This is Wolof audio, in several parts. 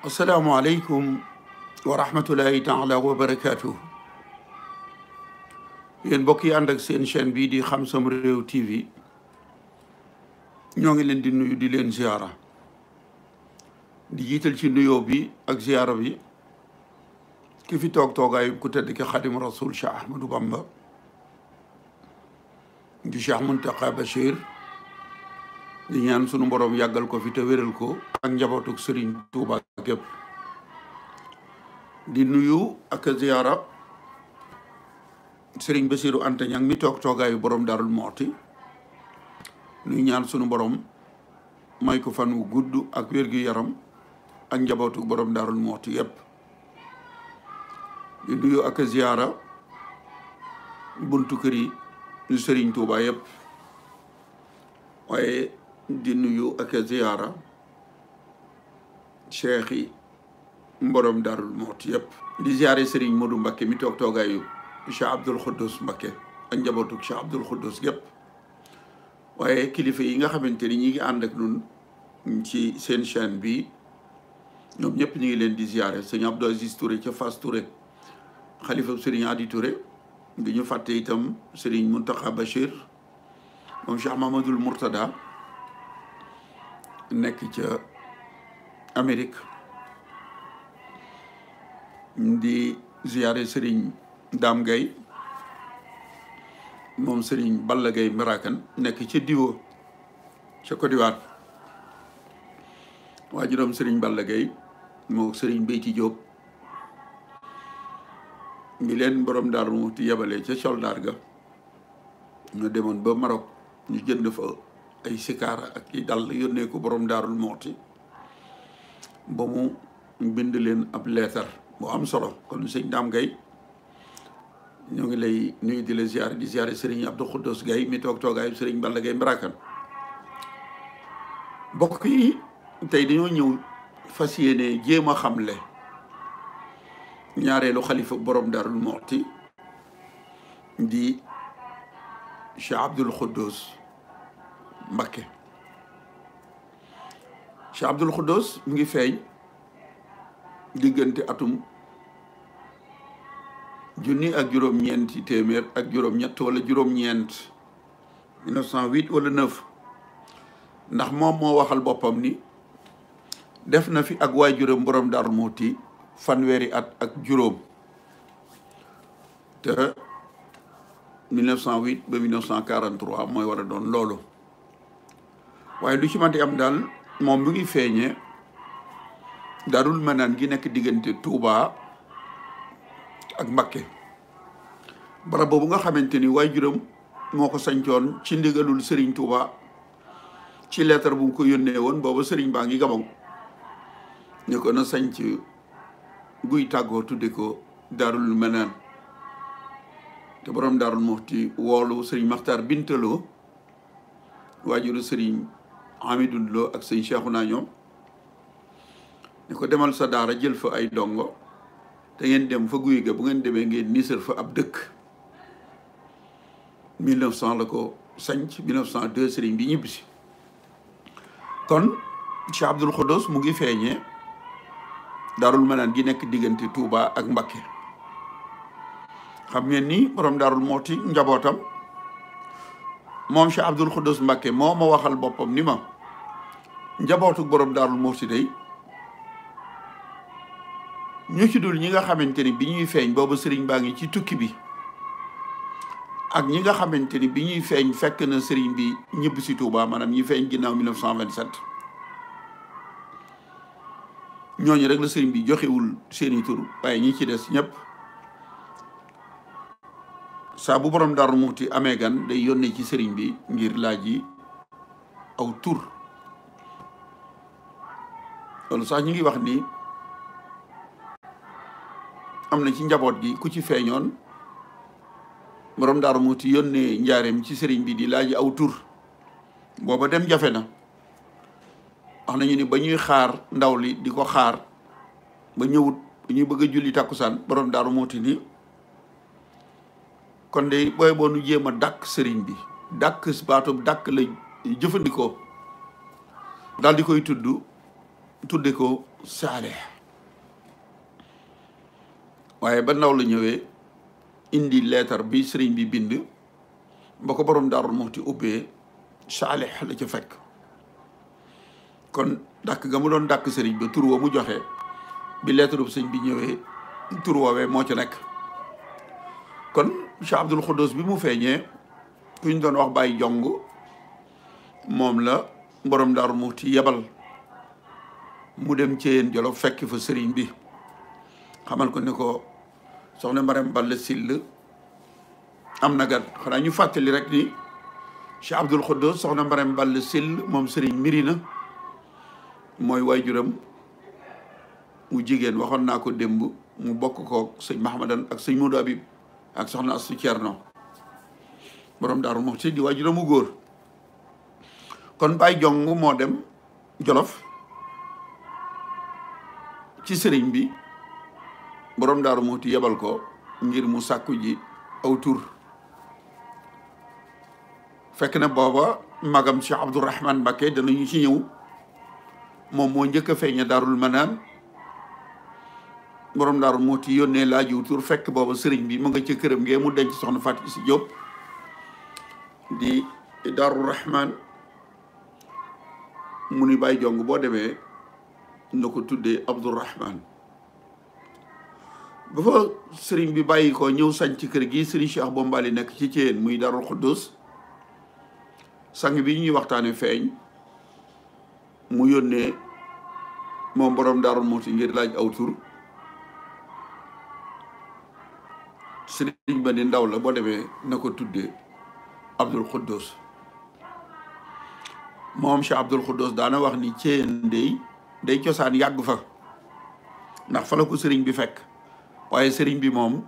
السلام عليكم ورحمة الله تعالى وبركاته. yéen mbokk yi ànd ak seen chaîne bii di Xam Sam Réew TV ñoo ngi leen di nuyu di leen ziara di jiital ci nuyoo bi ak ziara bi ki fi toog toogaayu ku tedd ki Xadim Rasul Cheikh Ahmadou Bamba di Cheikh Muntaqa Bachir di ñaan sunu borom yàggal ko fi te wéral ko ak njabootuk Serigne Touba gépp di nuyu ak ziara Serigne Bassirou Anta Niang mi toog toogaayu Boroom Daaru Muhti nuy ñaan sunu borom may ko fan wu gudd ak wér-gu-yaram ak njabootu Boroom Daaru Muhti yépp di nuyu ak ziyaara buntu kër yi Serigne Touba yépp waaye di nuyu ak ziyaara cheikh yi Boroom Daaru Muhti yépp di ziyaare Serigne Moo Doon Mbakke mi toog toogaayu Seex Abdou Xudoss Mbakke ak njabootu Seex Abdou Xudoss gépp waaye kilifa yi nga xamante ni ñi ngi ànd ak ñun ci seen chaîne bi ñoom ñëpp ñu ngi leen di ziare sëñ Abdou Aziz Touré ca Fass Touré xalifa sëriñ Adi Touré di ñu fàtte itam sëriñ Muntaqa Bachir moom Cheikh Mahamadul Mourtada nekk ca Amérique di ziare sëriñ Dame Gueye moom Serigne Balla Gueye Marakan nekk ca Diwo ca Côte d'Ivoire waajuram Serigne Balla Gueye moo Serigne Beyti Diop ñi leen Boroom Daaru Muhti yebale ca soldaar ga ñu demoon ba Maroc ñu jënd fa ay sikaara ak i dal yónnee ko Boroom Daaru Muhti ba mu bind leen ab leetar bu am solo kon sëñ Dame Gueye ñoo ngi lay nuyu di la ziare di ziare Serigne Abdou Xudoss Gaye mi toog toogaayu Serigne Balla Gaye Mbarakan bokk yi tey dañoo ñëw fas yéene jéem a xamle ñaareelu xalifa Boroom Daaru Muhti di Seex Abdou Xudoss Mbakke. Seex Abdou Xudoss mu ngi feeñ diggante atum junni ak juróom-ñeenti téeméer ak juróom-ñett wala juróom-ñeent 1908 wala 9 ndax moom moo waxal boppam ni def na fi ak waajuram Boroom Daaru Muhti fanweeri at ak juróom te 1908 ba 1943 mooy war a doon loolu waaye lu ci manti am daal moom mu ngi feeñee Daarul Manaan gi nekk diggante Touba ak Mbakke barab boobu nga xamante ni waajuram moo ko sañcoon ci ndigalul Serigne Touba ci lettre bu mu ko yónnee woon booba Serigne baa ngi Gabon ñu ko na sañc guy tàggoo tudde ko Daarul Manaan te Boroom Daaru Muhti woolu Serigne Maxtaar Bintaloo waajuru Serigne Hamidou Lo ak sëñ Cheikhouna ñoom ñu ko demal sa daara jël fa ay dongo te ngeen dem fa guy ga bu ngeen demee ngeen nisar fa ab dëkk 1900 la ko sanc 1902 sëriñ bi ñibbisi kon Cheikh Abdou Xudoss mu ngi feeñee Daarul Manaan gi nekk diggante Touba ak Mbakke xam ngeen ni Boroom Daaru Muhti njabootam moom Cheikh Abdou Xudoss Mbakke moo ma waxal boppam ni ma njabootu Boroom Daaru Muhti day ñu ci dul ñi nga xamante ni bi ñuy feeñ boobu sëriñ baa ngi ci tukki bi ak ñi nga xamante ni bi ñuy feeñ fekk na sëriñ bi ñëbb si Touba maanaam ñi feeñ ginnaaw 1927 ñooñu rek la sëriñ bi joxewul seeni tur waaye ñi ci des ñëpp saa bu Boroom Daaru Muhti amee gan day yónnee ci sëriñ bi ngir laaj yi aw tur loolu sax ñu ngi wax ni am na ci njaboot gi ku ci feeñoon Boroom Daaru Muhti yónnee njaareem ci sëriñ bi di laaj aw tur booba dem jafe na wax nañu ni ba ñuy xaar ndaw li di ko xaar ba ñëwut ñu bëgg a julli takkusaan borom Daaru Muhti ni kon de booy boo nu jéem a dàkk sëriñ bi dàkk baatub dàkk la jëfandikoo daal di koy tudde ko Saalih waaye ba ndaw la ñëwee indi leetar bi sëriñ bi bind ba ko borom Daaru Muhti ubbee Saalih la ca fekk kon dàkk ga mu doon dàkk sëriñ ba tur wa mu joxe bi leetarub sëñ bi ñëwee tur woowee moo ci nekk kon Seex Abdou Xudoss bi mu feeñee ku ñu doon wax Baye Jong moom la borom Daaru Muhti yebal mu dem Ceyeen Jolof fekk fa sëriñ bi xamal ko ne ko soxna Mbarem Balla Sill am na gan xanaa ñu fàttali rek ni Seex Abdou Xudoss soxna Mbarem Balla Sill moom sëriñ Mirina mooy waajuram mu jigéen waxoon naa ko démb mu bokk kook sëñ Mahamadan ak sëñ Modou Habib ak soxna Astu Cerno borom Daaru Muhti di waajuram mu góor kon Baye Jong moo dem Jolof ci sëriñ bi borom Daaru Muhti yebal ko ngir mu sàkku ji aw tur fekk na booba magam Cheikh Abdourahman Mbakke danañu ci ñëw moom moo njëkk a feeña Daarul Manaan borom Daaru Muhti yónnee laajiw tur fekk booba sëriñ bi mu nga ca këram ngee mu denc soxna Fatou Si Diop di Daaru Rahman mu ni Baye Jong boo demee na ko tuddee Abdourahman ba fa sëriñ bi bàyyi ko ñëw sañ ci kër gi sëriñ Cheikh Bombali nekk ci Thiène muy Daarul Xudoss sang bi ñuy waxtaane feeñ mu yónnee moom borom Daaru Muhti ngir laaj aw tur sëriñ ba ni ndaw la boo demee na ko tuddee Abdou Xudoss moom Cheikh Abdou Xudoss daana wax ni Thiène day cosaan yàgg fa ndax fa la ko sëriñ bi fekk waaye sëriñ bi moom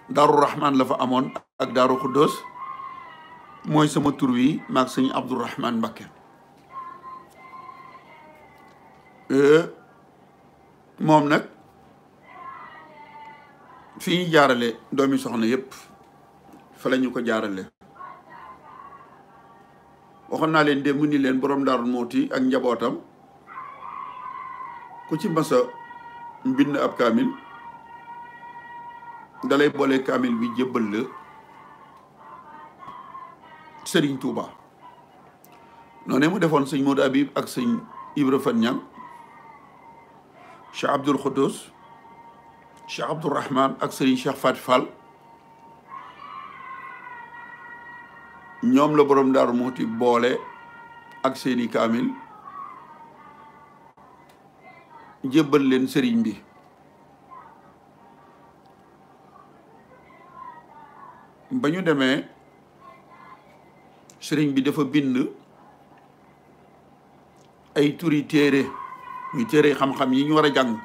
Daaru Rahman la fa amoon ak Daaru Xudoss mooy sama tur wi maag sëñ Abdourahman Mbakke moom nag fi ñu jaarale doomi soxna yépp fa la ñu ko jaarale waxoon naa leen démb ni leen borom Daaru Muhti ak njabootam ku ci masa mbind ab kaamil dalay boole kaamil bi jébbal la Sëriñ Tuuba noonu mu defoon sëñ Modou Habib ak sëñ Ibra Fan Ñang Cheikh Abdou Xudoss Cheikh Abdourahman ak sëriñ Cheikh Faty Fall ñoom la borom Daaru Muhti boole ak seeni kaamil jébbal leen sëriñ bi ba ñu demee sëriñ bi dafa bind ay turi téere muy téere xam-xam yi ñu war a jàng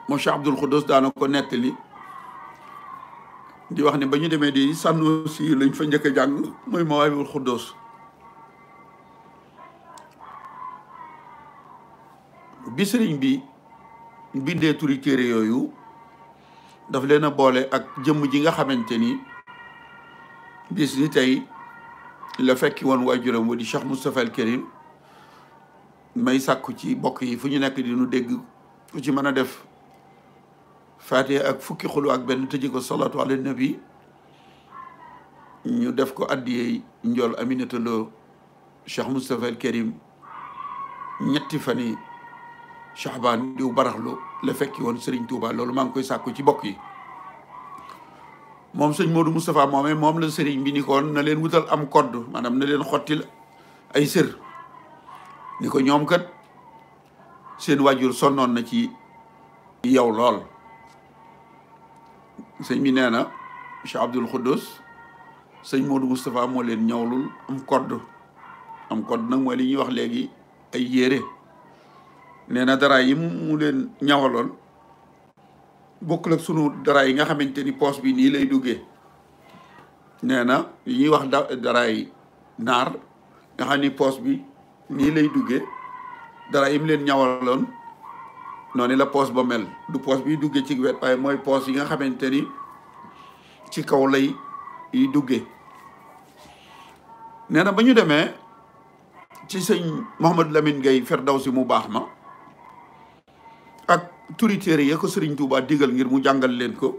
moo Cheikh Abdou Xudoss daana ko nettali di wax ne ba ñu demee di sànnu si lañ fa njëkk a jàng mooy Mawaahibul Xudoos bi sëriñ bi bindee turi téere yooyu daf leen a boole ak jëmm ji nga xamante ni bis ni tey la fekki woon waajuram wa di Cheikh Moustapha al Karim may sàkku ci bokk yi fu ñu nekk di nu dégg ku ci mën a def Faatiha ak fukki xulu ak benn tëje ko salaatu ala nabi ñu def ko addiyey njool Aminata Lo Cheikh Moustapha al Karim ñetti fani Chaabaan diw baraxlu la fekki woon Serigne Touba loolu maa ngi koy sàkku ci bokk yi moom sëñ Modou Moustapha moomee moom la Serigne bi ni koon na leen wutal am kodd maanaam na leen xottil ay sër ni ko ñoom kat seen waajur sonnoon na ci yow lool sëñ bi nee na Cheikh Abdou Xudoss sëñ Modou Moustapha moo leen ñawlul am kodd nag mooy li ñuy wax léegi ay yére nee na dara yi mu leen ñawaloon bokkul ak sunu dara yi nga xamante ni poos bi nii lay duggee nee na yi ñuy wax dara yi naar nga xam ni poos bi nii lay duggee dara yi mu leen ñawaloon noonu la poos ba mel du poos bi duggee ci wet waaye mooy poos yi nga xamante ni ci kaw lay yi duggee nee na ba ñu demee ci sëñ Mouhamadou Lamine Gueye Firdawsi mu baax ma ak turi téere ya ko sëriñ Touba digal ngir mu jàngal leen ko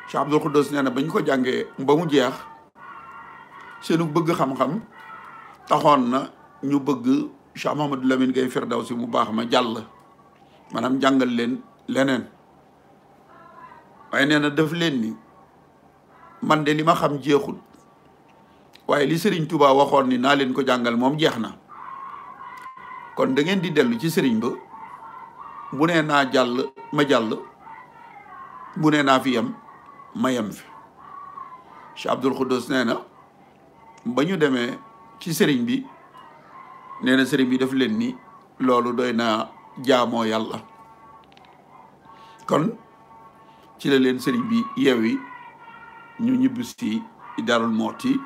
Seex Abdou Xudoss nee na ba ñu ko jàngee ba mu jeex seenu bëgg xam-xam taxoon na ñu bëgg Cheikh Mouhamadou Lamine Gueye Firdawsi mu baax ma jàll maanaam jàngal leen leneen waaye nee na def leen ni man de li ma xam jeexul waaye li sëriñ Touba waxoon ni naa leen ko jàngal moom jeex na kon da ngeen di dellu ci sëriñ ba bu nee naa jàll ma jàll bu nee naa fi yem ma yem fi Cheikh Abdou Xudoss nee na ba ñu demee ci sëriñ bi nee na sëriñ bi def leen ni loolu doy naa jaamoo yàlla kon ci la leen sëriñ bi yeewi ñu ñibbi si Daaru Muhti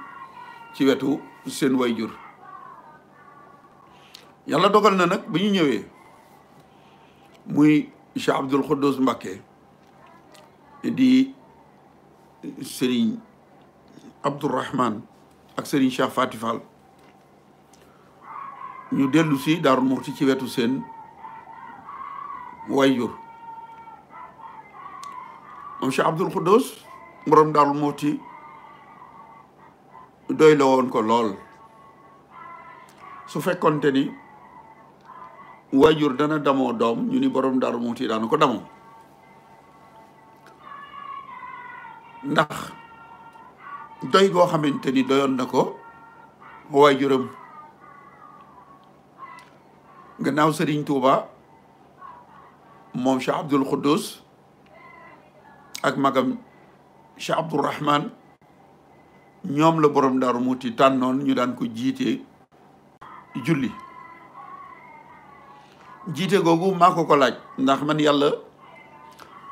ci wetu seen wayjur yàlla dogal na nag bi ñu ñëwee muy Seex Abdou Xudoss Mbakke di sëriñ Abdourahman ak sëriñ Cheikh Fati Fall ñu dellu si Daaru Muhti ci wetu seen wayjur moom Seex Abdou Xudoss Boroom Daaru Muhti doy la woon ko lool su fekkonte ni wayjur dana damoo doom ñu ni Boroom Daaru Muhti daana ko damoo ndax doy goo xamante ni doyoon na ko wayjuram gannaaw sëriñ Touba moom Cheikh Abdou Xudoss ak magam Cheikh Abdourahman ñoom la Boroom Daaru Muhti tànnoon ñu daan ko jiite julli jiite googu maa ko laaj ndax man yàlla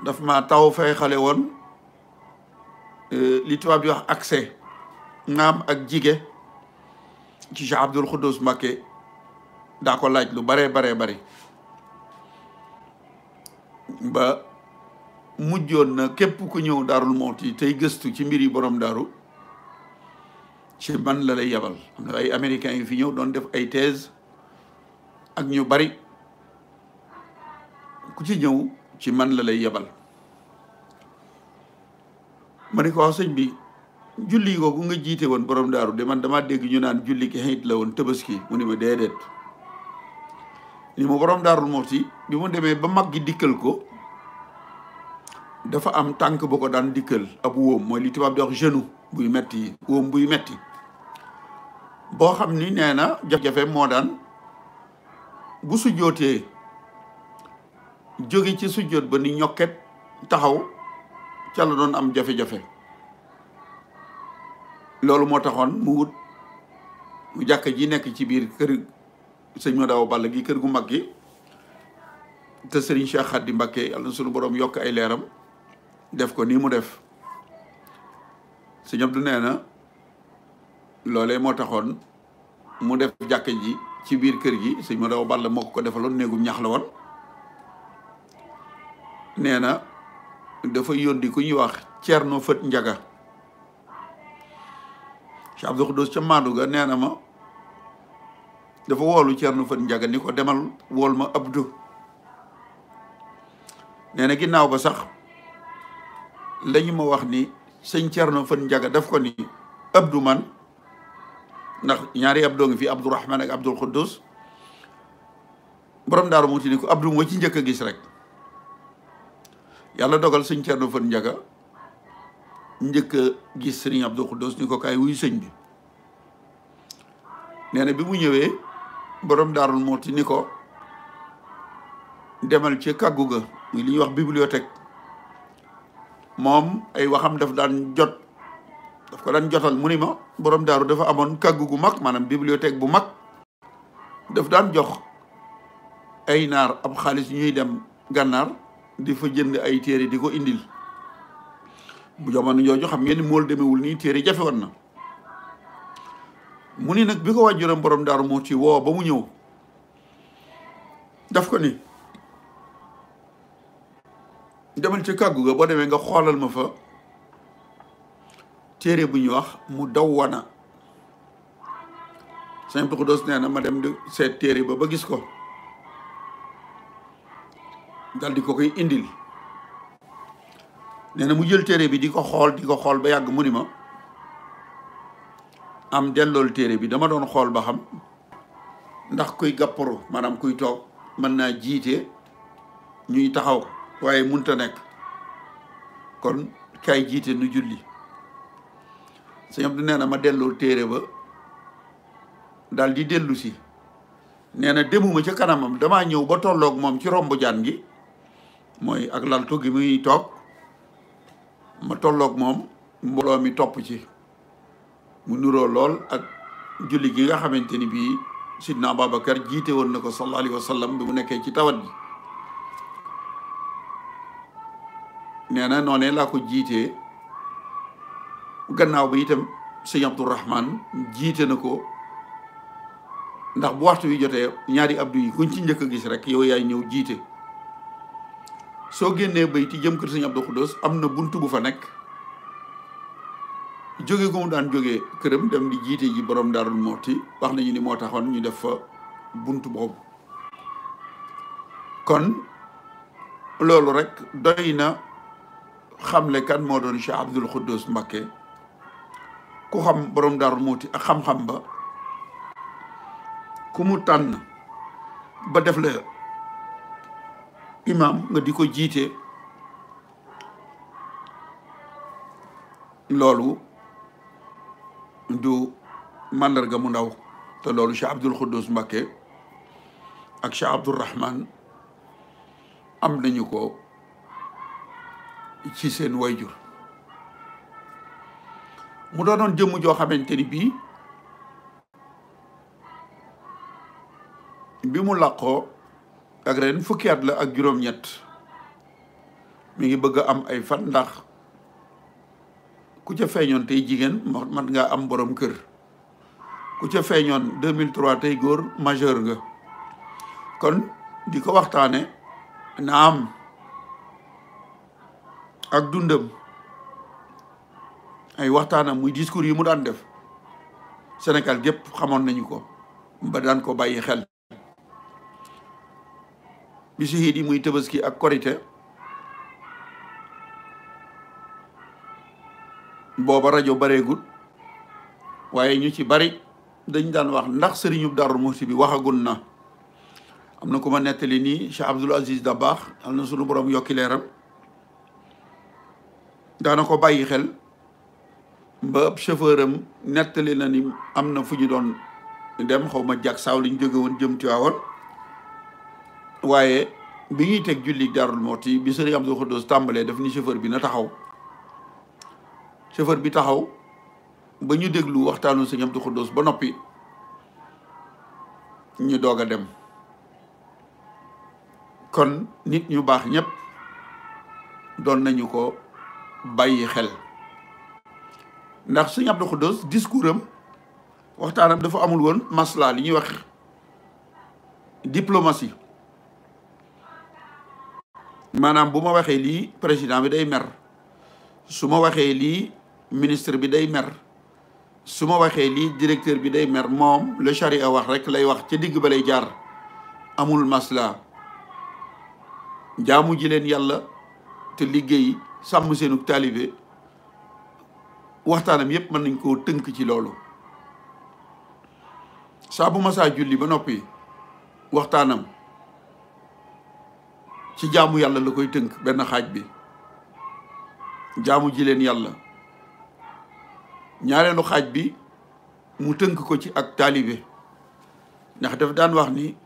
daf ma taw fay xale woon li tubaab di wax accès naam ak jige ci Cheikh Abdou Xudoss Mbakke daa ko laaj lu baree bari ba mujjoon na képp ku ñëw Daarul Muhti tey gëstu ci mbiri borom daaru ci man la lay yebal am na ay américains yu fi ñëw doon def ay thèse ak ñu bari ku ci ñëw ci man la lay yebal ma ne ko wax sëñ bi julli googu nga jiite woon borom daaru de man dama dégg ñu naan julli ki xëyit la woon tabaski mu ne ma déedéet ni ma borom Daarul Muhti bi mu demee ba mag gi dikkal ko dafa am tànk bu ko daan dikkal ab wóom mooy li tubaab di wax genou buy metti wóom buy metti boo xam ni nee na jafe-jafe moo daan bu sujjootee jóge ci sujjoot ba ni ñokket taxaw ca la doon am jafe-jafe loolu moo taxoon mu wut mu jàkka ji nekk ci biir kër sëñ ma daaw ball gi kër gu mag gi te sëriñ Cheikh Khady Mbakke yàlla na sunu borom yokk ay leeram def ko nii mu def sëñ Abdou nee na loolee moo taxoon mu def jàkka ji ci biir kër gi sëñ ma daaw ball moo ko defaloon néegum ñax la woon nee na dafa yónni ku ñuy wax Ceerno Fët Njaga Cheikh Abdou Xudoss ca maandu ga nee na ma dafa woolu Ceerno Fët Njaga ni ko demal wool ma Abdou nee na ginnaaw ba sax lañu ma wax ni sëñ Ceerno Fët Njaga daf ko ni Abdou man ndax ñaari Abdou ngi fi Abdourahman ak Abdou Xudoss borom Daaru Muhti ni ko Abdou moo ci njëkk a gis rek yàlla dogal sëñ Ceerno Fët Njaga njëkk a gis sëriñ Abdou Xudoss ni ko kaay wuy sëñ bi nee na bi mu ñëwee borom Daarul Muhti ni ko demal ci kàggu ga muy li ñuy wax bibliothèque moom ay waxam daf ko daan jotal mu ni ma borom daaru dafa amoon kàggu gu mag maanaam bibliothèque bu mag daf daan jox ay naar ab xaalis ñuy dem gànnaar di fa jënd ay téere di ko indil bu jamono jooju xam ngeen ni mool demewul nii téere jafe woon na mu ni nag bi ko wàjjuram borom Daaru Muhti woo ba mu ñëw daf ko ni demal ci kàggu ga boo demee nga xoolal ma fa téere bu ñu wax mu dawwana Seex Abdou Xudoss nee na ma dem di seet téere ba gis ko dal di ko koy indil nee na mu jël téere bi di ko xool ba yàgg mu ni ma am dellool téere bi dama doon xool ba xam ndax kuy gàpparu maanaam kuy toog mën naa jiite ñuy taxaw waaye munta nekk kon kay jiite nu julli Sëñ Abdou nee na ma delloo téere ba daal di dellu si nee na demuma ca kanamam damaa ñëw ba tolloog moom ci romb jaan gi mooy ak laltu gi muy toog ma tolloog moom mbooloo mi topp ci mu nuroo lool ak julli gi nga xamante ni bii Sidna Babacar jiite woon na ko sallallahu alayhi wa sallam bi mu nekkee ci tawat ji nee na noonee laa ko jiitee gannaaw ba itam sëñ Abdourahman jiite na ko ndax bu waxtu wi jotee ñaari abdu yi kuñ ci njëkk a gis rek yow yaay ñëw jiite soo génnee bayti jëm kër sëñ Abdou Xudoss am na bunt bu fa nekk jóge ko mu daan jógee këram dem di jiite ji borom Daaru Muhti wax nañu ni moo taxoon ñu def fa bunt boobu kon loolu rek doy na xamle kan moo doon Seex Abdou Xudoss Mbakke ku xam borom Daaru Muhti ak xam-xam ba ku mu tànn ba def la imam nga di ko jiite loolu du màndarga mu ndaw te loolu Seex Abdou Xudoss Mbakke ak Seex Abdourahman am nañu ko ci seen wayjur mu doonoon jëmm joo xamante ni bii bi mu làqoo ak ren fukki at la ak juróom-ñett mi ngi bëgg a am ay fan ndax ku ca feeñoon tey jigéen mat nga am borom kër ku ca feeñoon 2003 tey góor majeur nga kon di ko waxtaane na am ak dundam ay waxtaanam muy discours yi mu daan def Sénégal gépp xamoon nañu ko ba daan ko bàyyi xel bisu xiit yi muy Tabaski ak Korité booba rajo bareegut waaye ñu ci bari dañ daan wax ndax sëriñu Daaru Muhti bi waxagul na am na ku ma nettali nii Cheikh Abdoul Aziz Dabakh am na sunu borom yokki leeram daana ko bàyyi xel ba ab chauffeur am nettali na ni am na fu ñu doon dem xaw ma jak saaw liñ jóge woon jëm Tiwaawan waaye bi ñuy teg julli Daaru Muhti bi sëriñ Abdou Xudoss tàmbalee daf ni chauffeur bi na taxaw chauffeur bi taxaw ba ñu déglu waxtaanu sëriñ Abdou Xudoss ba noppi ñu doog a dem kon nit ñu baax ñëpp doon nañu ko bàyyi xel ndax sëriñ Abdou Xudoss discours am waxtaanam dafa amul woon masla li ñuy wax diplomatie maanaam bu ma waxee lii président bi day mer su ma waxee lii ministre bi day mer su ma waxee lii directeur bi day mer moom le charia wax rek lay wax ca digg ba lay jaar amul masla jaamu ji leen yàlla te liggéey sàmm seenu taalibe waxtaanam yépp mën nañ koo tënk ci loolu saa bu ma saa julli ba noppi waxtaanam ci jaamu yàlla la koy tënk benn xaaj bi jaamu ji leen yàlla ñaareelu xaaj bi mu tënk ko ci ak taalibe ndax daf daan wax ni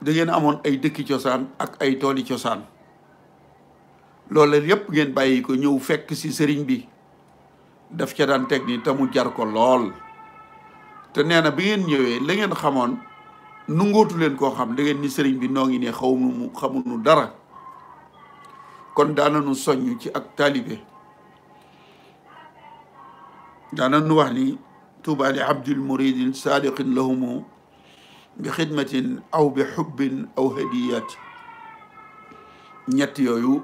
da ngeen amoon ay dëkki cosaan ak ay tooli cosaan loolu yépp ngeen bàyyi ko ñëw fekk ci sëriñ bi daf ca daan teg ni te mu jar ko lool te nee na bi ngeen ñëwee la ngeen xamoon nu ngootu leen koo xam da ngeen ni sëriñ bi noo ngi ne xamuñu dara kon daananu soññ ci ak taalibe daananu wax ni tuuba li abdil muridin sadiqin lahumu bi xidmatin aw bi xubbin aw hadiyat ñett yooyu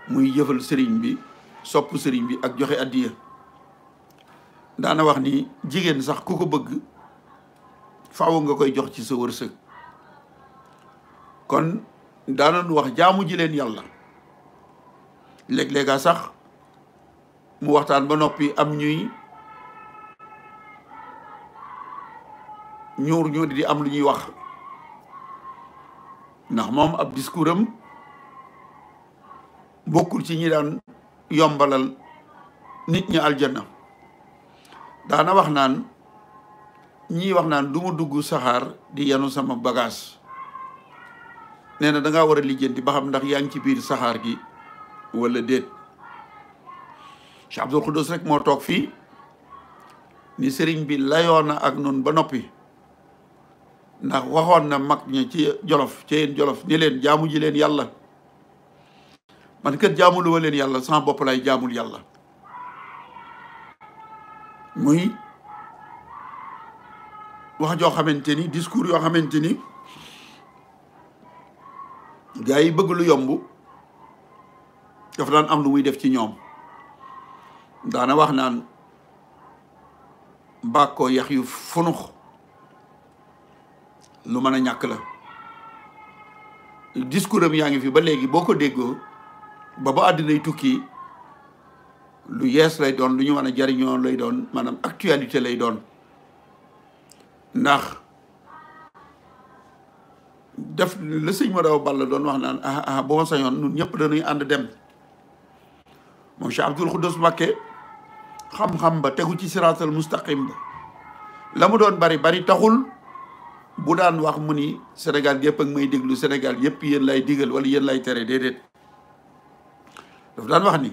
muy jëfal sëriñ bi sopp sëriñ bi ak joxe addiya daana wax ni jigéen sax ku ko bëgg faaw nga koy jox ci sa wërsëg kon daanoon wax jaamu ji leen yàlla léeg-léega sax mu waxtaan ba noppi am ñuy ñuur ñu di am lu ñuy wax ndax moom ab discours am bokkul ci ñi daan yombalal nit ñi aljanna daana wax naan ñii wax naan du ma dugg saxaar di yanu sama bagage nee na dangaa war a lijjanti ba xam ndax yaa ngi ci biir saxaar gi wala déet Seex Abdou Xudoss rek moo toog fii ni sëriñ bi layoon na ak noonu ba noppi ndax waxoon na mag ña ci jolof ci yéen jolof ni leen jaamu ji leen yàlla man kat jaamulu wa leen yàlla sama bopp lay jaamul yàlla muy wax joo xamante ni discours yoo xamante ni gaa yi bëgg lu yomb dafa daan am lu muy def ci ñoom daana wax naan mbàkkoo yax yu funux lu mën a ñàkk la discours am yaa ngi fi ba léegi boo ko déggoo ba àddinay tukki lu yees lay doon lu ñu mën a jariñoo lay doon maanaam actualité lay doon ndax def la sëñ ma daw balla doon wax naan boo ma sañoon ñun ñëpp dañuy ànd dem moom Seex Abdou Xudoss Mbakke xam-xam ba tegu ci siraatal mustaqim ba la mu doon bari bari taxul bu daan wax mu ni Sénégal yëpp ak may déglu Sénégal yëpp yéen lay digal wala yéen lay tere déedéet daf daan wax ni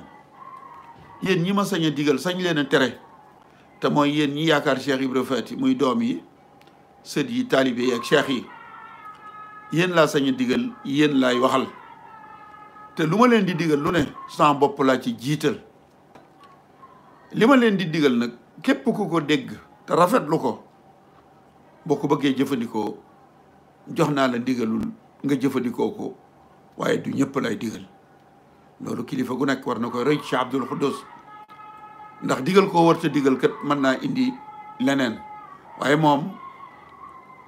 yéen ñi ma sañ a digal sañ leen a tere te mooy yéen ñi yaakaar Cheikh Ibra Faty muy doom yi sët yi taalibe yi ak cheikh yi yéen laa sañ a digal yéen laay waxal te lu ma leen di digal lu ne sama bopp laa ci jiital li ma leen di digal nag képp ku ko dégg te rafetlu ko boo ko bëggee jëfandikoo jox naa la digalul nga jëfandikoo ko waaye du ñëpp lay digal loolu kilifa gu nekk war na koy roy ci Abdou Xudoss ndax digal koo war te digal kat mën naa indi leneen waaye moom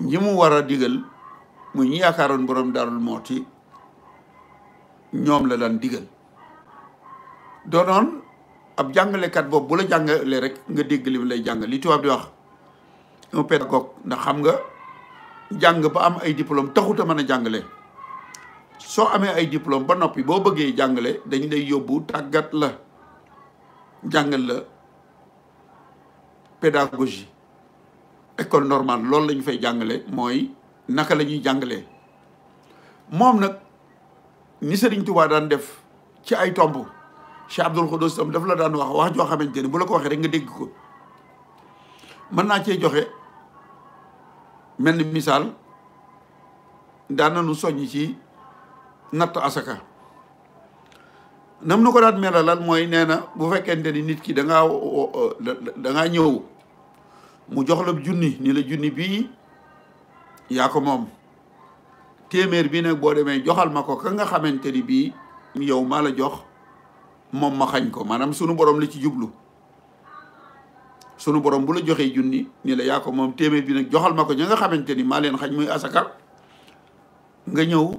ñi mu war a digal muy ñi yaakaaroon Boroom Daaru Muhti ñoom la daan digal doonoon ab jàngalekat boobu bu la jàngale rek nga dégg li mu lay jàngal li tubaab di wax un pédagogue ndax xam nga jàng ba am ay diplôme taxut a mën a jàngale soo amee ay diplôme ba noppi boo bëggee jàngale dañ lay yóbbu tàggat la jàngal la pédagogie école normale loolu la ñu fay jàngale mooy naka la ñuy jàngalee moom nag ni Sëriñ Tuubaa daan def ci ay tomb Seex Abdou Xudoss tam daf la daan wax joo xamante ni bu la ko waxee rek nga dégg ko mën naa cee joxe mel ni misaal daan nañu soññ ci natt asaka nam nu ko daan melalal mooy nee na bu fekkente ni nit ki da ngaa ñëw mu jox la junni ni la junni bii yaa ko moom téeméer bi nag boo demee joxal ma ko ka nga xamante ni bii yow maa la jox moom ma xañ ko maanaam sunu borom la ci jublu sunu borom bu la joxee junni ni la yaa ko moom téeméer bi nag joxal ma ko ña nga xamante ni maa leen xañ muy asaka nga ñëw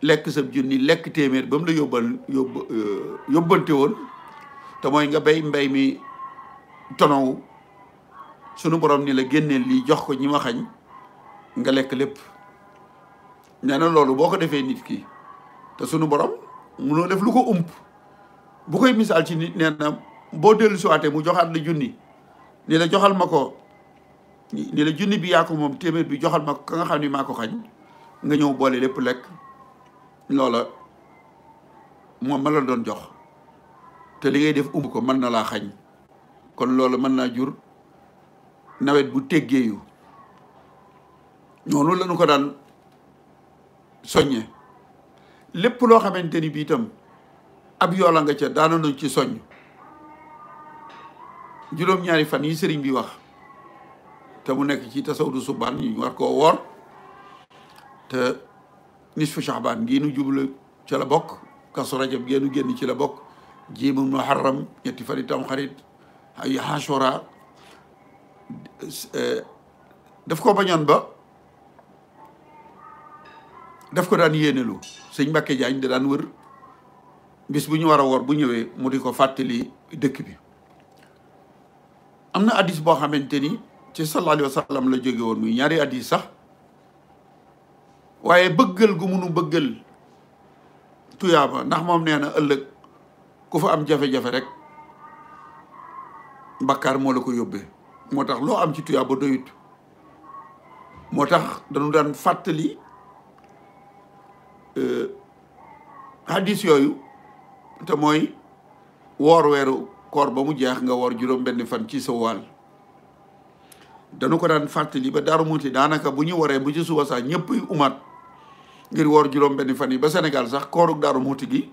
lekk sa junni lekk téeméer ba mu la yóbbante woon te mooy nga béy mbéy mi tonow sunu borom ni la génneel lii jox ko ñi ma xañ nga lekk lépp nee na loolu boo ko defee nit ki te sunu borom munoo def lu ko ump bu koy misaal ci nit nee na boo dellu siwaatee mu joxaat la junni ni la joxal ma ko ni la junni bi yaa ko moom téeméer bi joxal ma ko ka nga xam ni maa ko xañ nga ñëw boole lépp lekk loola moom ma la doon jox te li ngay def umb ko mën na laa xañ kon loola mën naa jur nawet bu teggeeyu noonu lañu ko daan soññe lépp loo xamante ni bii itam ab yoola nga ca daanoon ci soññ juróom-ñaari fan yi sëriñ bi wax te mu nekk ci tasawudu subaan ñu war koo woor te nisfu Shaabaan gii nu jublu ci la bokk kasu rajab génn ci la bokk jiimu muharram ñetti fari tamxarit ay ashura daf ko bañoon ba daf ko daan yéenelu sëñ Mbakke Jaañ da daan wër bis bu ñu war a woor bu ñëwee mu di ko fàttali dëkk bi am na addis boo xamante ni ci sallallahu alayhi wa sallam la jóge woon muy ñaari addis sax waaye bëggal gu munu bëggal tuyaaba ndax moom nee na ëllëg ku fa am jafe-jafe rek bakkaar moo la ko yóbbee moo tax loo am ci tuyaaba doyut moo tax dañu daan fàttali hadis yooyu te mooy woor weeru koor ba mu jeex nga woor juróom benn fan ci sa wàll dañu ko daan fàttali ba Daaru Muhti daanaka bu ñu waree bu ci suba sax ñëpp umaat ngir woor juróom benn fan yi ba Sénégal sax kooruk Daaru Muhti gi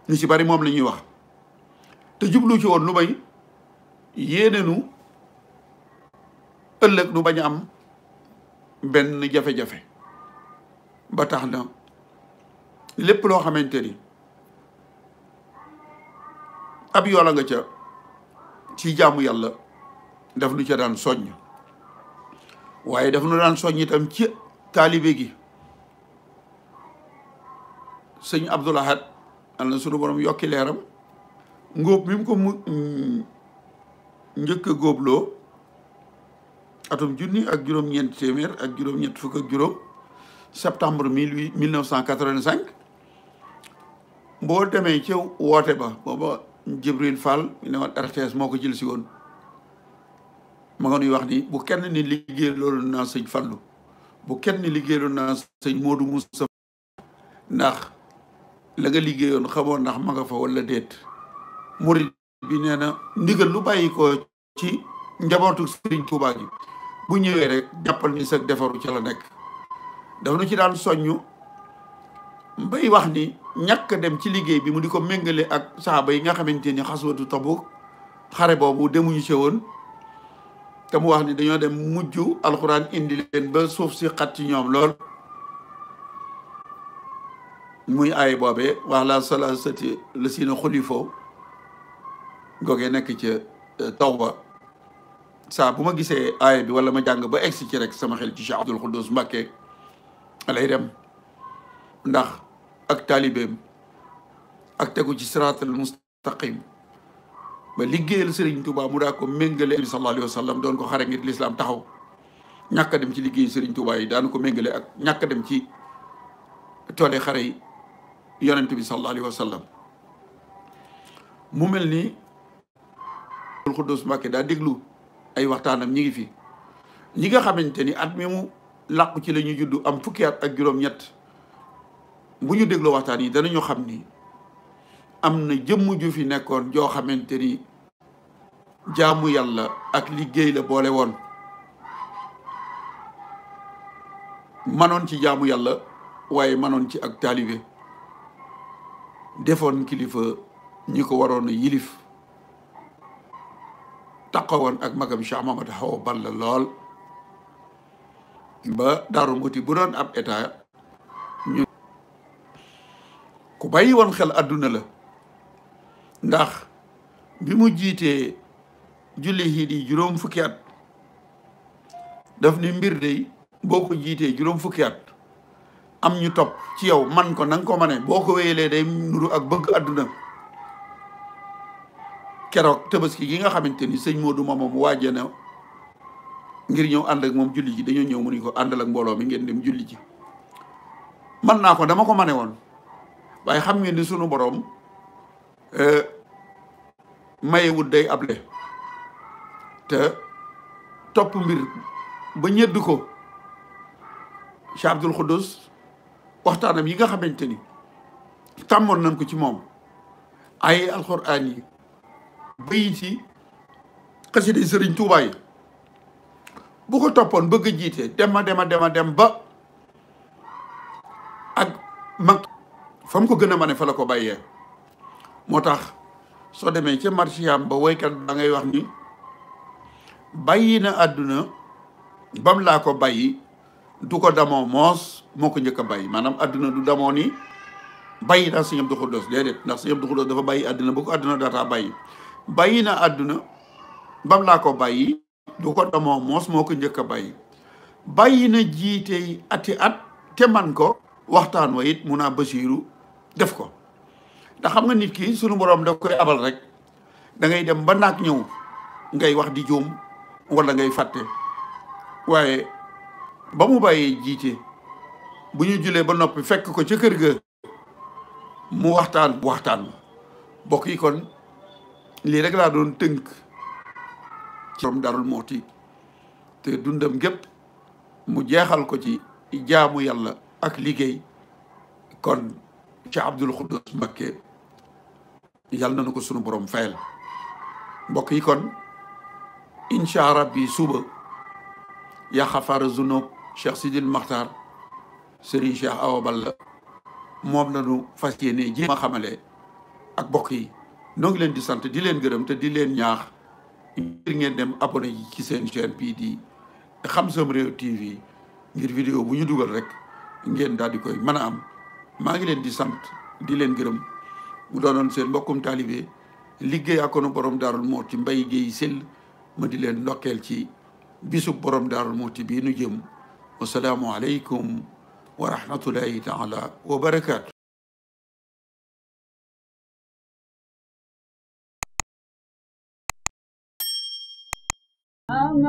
ñu ci bari moom la ñuy wax te jublu ci woon lu may yéene nu ëllëg nu bañ a am benn jafe-jafe ba tax na lépp loo xamante ni ab yoola nga ca ci jaamu yàlla daf nu ca daan soññ waaye daf nu daan soññ itam ci taalibe gi sëñ Abdul Ahad al na sunu borom yokki leeram ngóob mi mu ko njëkk a góobloo atum junni ak juróom-ñeent téeméer ak juróom-ñett fukk ak juróom septembre 1985 boo demee ci woote ba booba Jibril Fall mi ne woon RTS moo ko jël si woon ma nga nuy wax ni bu kenn ni liggéey loolu naa sëñ Fallu bu kenn ni liggéey loolu naa sëñ Moodu Mustafa ndax la nga liggéeyoon xamoon ndax ma nga fa wala déet murid bi nee na ndigal lu bàyyi ko ci njabootu Sëriñ Tuubaa gi bu ñëwee rek jàppal ni sa defaru ca la nekk dafa nu ci daan soññu bay wax ni ñàkk dem ci liggéey bi mu di ko méngale ak saxaaba yi nga xamante ni xaswatu Tabuk xare boobu demuñu ci woon te mu wax ni dañoo dem mujj alxuraan indi leen ba suuf si xat ci ñoom lool muy aay boobee wax la salasati la sina xulifoo googee nekk ca Tawba saa bu ma gisee aaya bi wala ma jàng ba egsi ci rek sama xel ci Seex Abdou Xudoss Mbakke alay dem ndax ak taalibeem ak tegu ci siraatal mustaqim ba liggéeyal Sëriñ Tuubaa mu daa ko méngale bi sallallahu alayhi wa sallam doon ko xare ngir lislaam taxaw ñàkk a dem ci liggéey Sëriñ Tuubaa yi daan ko méngale ak ñàkk a dem ci toole xare yi yonent bi sallallahu alayhi wa sallam mu mel ni Abdou Xudoss Mbakke daa déglu ay waxtaanam ñi ngi fi ñi nga xamante ni at mi mu làqu ci la ñu juddu am fukki at ak juróom-ñett bu ñu dégloo waxtaan yi danañu xam ni am na jëmm ju fi nekkoon joo xamante ni jaamu yàlla ak liggéey la boole woon manoon ci jaamu yàlla waaye manoon ci ak taalibe defoon kilifa ñi ko waroon a yilif taxawoon ak magam Cheikh Mamadou Hawa Balla lool ba Daaru Muhti bu doon ab état ñu ku bàyyi woon xel adduna la ndax bi mu jiitee julli yi di juróom fukki at daf ni mbir de boo ko jiitee juróom fukki at am ñu topp ci yow man ko na nga ko mane boo ko wéyalee day nuru ak bëgg adduna keroog tabaski gi nga xamante ni sëñ Moodu moom waajee na ngir ñëw ànd ak moom julli ji dañoo ñëw mu ni ko àndal ak mbooloo mi ngeen dem julli ji man naa ko dama ko mane woon waaye xam ngeen ni sunu boroom mayewut day able te topp mbir ba ñedd ko Cheikh Abdou Xudoss waxtaanam yi nga xamante ni tàmmoon nañ ko ci moom ay alxuraan yi bayit yi xasida Sëriñ Tuubaa yi bu ko toppoon bëgg a jiite dem ba ak mag fa mu ko gën a mane fa la ko bàyyee moo tax soo demee ca marsiyaam ba woykat ba ngay wax ni bàyyi na àdduna bam laa ko bàyyi du ko damoo moos moo ko njëkk a bàyyi maanaam àdduna du damoo ni bàyyi naa Sëñ Abdou Xudoss déedéet ndax Sëñ Abdou Xudoss dafa bàyyi àdduna bu ko àdduna daataa bàyyi na àdduna bam laa ko bàyyi du ko damoo moos moo ko njëkk a bàyyi na jiite ati at te man ko waxtaan wa it mun naa Basiiru def ko ndax xam nga nit ki sunu borom daf koy abal rek da ngay dem ba naag ñëw ngay wax di juum wala ngay fàtte waaye ba mu bàyyee jiite bu ñu julee ba noppi fekk ko ca kër ga mu waxtaan bokk yi kon lii rek laa doon tënk ci Boroom Daaru Muhti te dundam gépp mu jeexal ko ci jaamu yàlla ak liggéey kon ci Abdou Xudoss Mbakke yàlla na ko sunu borom fayal mbokk yi kon incha rabbi suba yaa xafaara zunub Cheikh Sidil Maxtaar Serigne Cheikh Awa Balla moom la ñu fas yéene jéem a xamale ak mbokk yi noo ngi leen di sant di leen gërëm te di leen ñaax ngir ngeen dem abonné yi ci seen chaîne bii di Xam Sam Réew TV ngir vidéo bu ñu dugal rek ngeen daal di koy mën a am maa ngi leen di sant di leen gërëm mu doonoon seen mbokkum taalibe liggéey akoonu Boroom Daaru Muhti Mbay Géey Sell ma di leen ndokkeel ci bisub Boroom Daaru Muhti bii nu jëm wasalaamu aleykum wa rahmatullahi taala wa barakaatu I'm